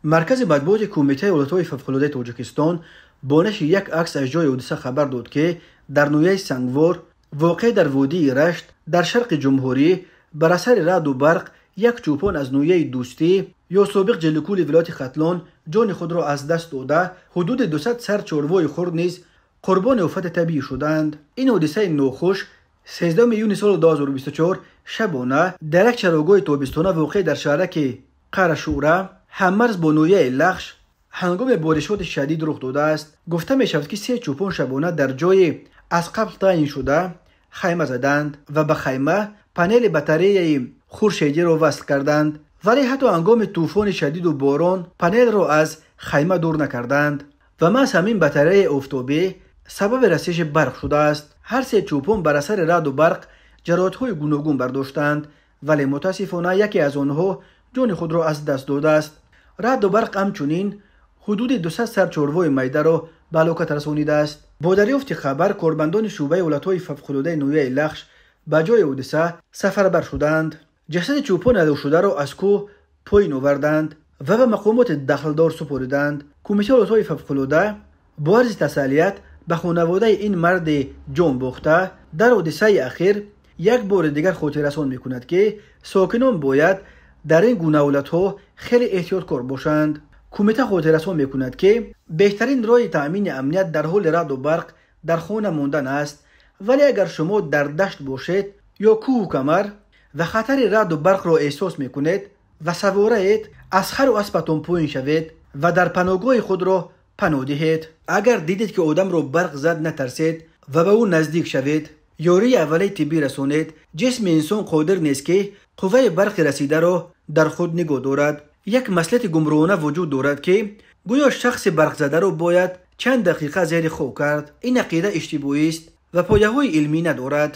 Маркази матбуоти Кумитаи ҳолатҳои фавқулодаи Тоҷикистон бо нашри як акс аз ҷои ҳодиса хабар дод, ки дар ноҳияи Сангвор, воқеъ дар водии Рашт дар шарқи ҷумҳурӣ, бар асари раъду барқ як чӯпон аз ноҳияи Дӯстӣ ё собиқ Ҷеликули вилояти Хатлон ҷони худро аз даст дода, ҳудуди 200 сар чорвои хурд низ қурбони офати табиӣ шуданд. Ин ҳодисаи нохуш 13 июни соли 2024 шабона дар як чарогоҳи тобистона воқеъ дар шаҳраки Қарашӯра ҳаммарз бо ноҳияи Лахш ҳангоми боришоти шадид рух додааст. Гуфта мешавад, ки се чӯпон шабона дар ҷои аз қабл таъин шуда хайма заданд ва ба хайма панели батареяи хуршедиро васл карданд, вале ҳатто ҳангоми тӯфони шадиду борон панелро аз хайма дур накарданд ва маҳз ҳамин батареяи офтобӣ сабаби расиши барқ шудааст. Ҳар се чӯпон бар асари раъду барқ ҷароҳатҳои гуногун бардоштанд, вале мутаассифона яке аз онҳо ҷони худро аз даст додааст. Раъду барқ ҳамчунин ҳудуди 200 сар чорвои майдаро ба ҳалокат расонидааст. Бо дарёфти хабар кормандони шӯъбаи ҳолатҳои фавқулодаи ноҳияи Лахш ба ҷои ҳодиса сафарбар шуданд. Ҷасади чӯпони ҳалокшударо аз кӯҳ поин оварданд ва ба мақомоти дахлдор супориданд. Кумитаи ҳолатҳои фавқулода бо арзи тасаллият ба хонаводаи ин марди ҷонбохта дар ҳодисаи ахир як бори дигар хотиррасон мекунад, ки сокинон бояд дар ин гуна ҳолатҳо хеле эҳтиёткор бошанд. Кумита хотиррасон мекунад, ки беҳтарин роҳи таъмини амният дар ҳоли раъду барқ дар хона мондан аст, вале агар шумо дар дашт бошед ё кӯҳу камар ва хатари раъду барқро эҳсос мекунед ва савораед, аз хару аспатон поин шавед ва дар паноҳгоҳи худро паноҳ диҳед. Агар дидед, ки одамро барқ зад, натарсед ва ба ӯ наздик шавед, ёрии аввалаи тиббӣ расонед. Ҷисми инсон қодир нест, ки қувваи барқи расидаро дар худ нигоҳ дорад. Як маслиҳати гумроҳона вуҷуд дорад, ки гӯё шахси барқзадаро бояд чанд дақиқа зери хок кард. Ин ақида иштибоҳист ва пояҳои илмӣ надорад.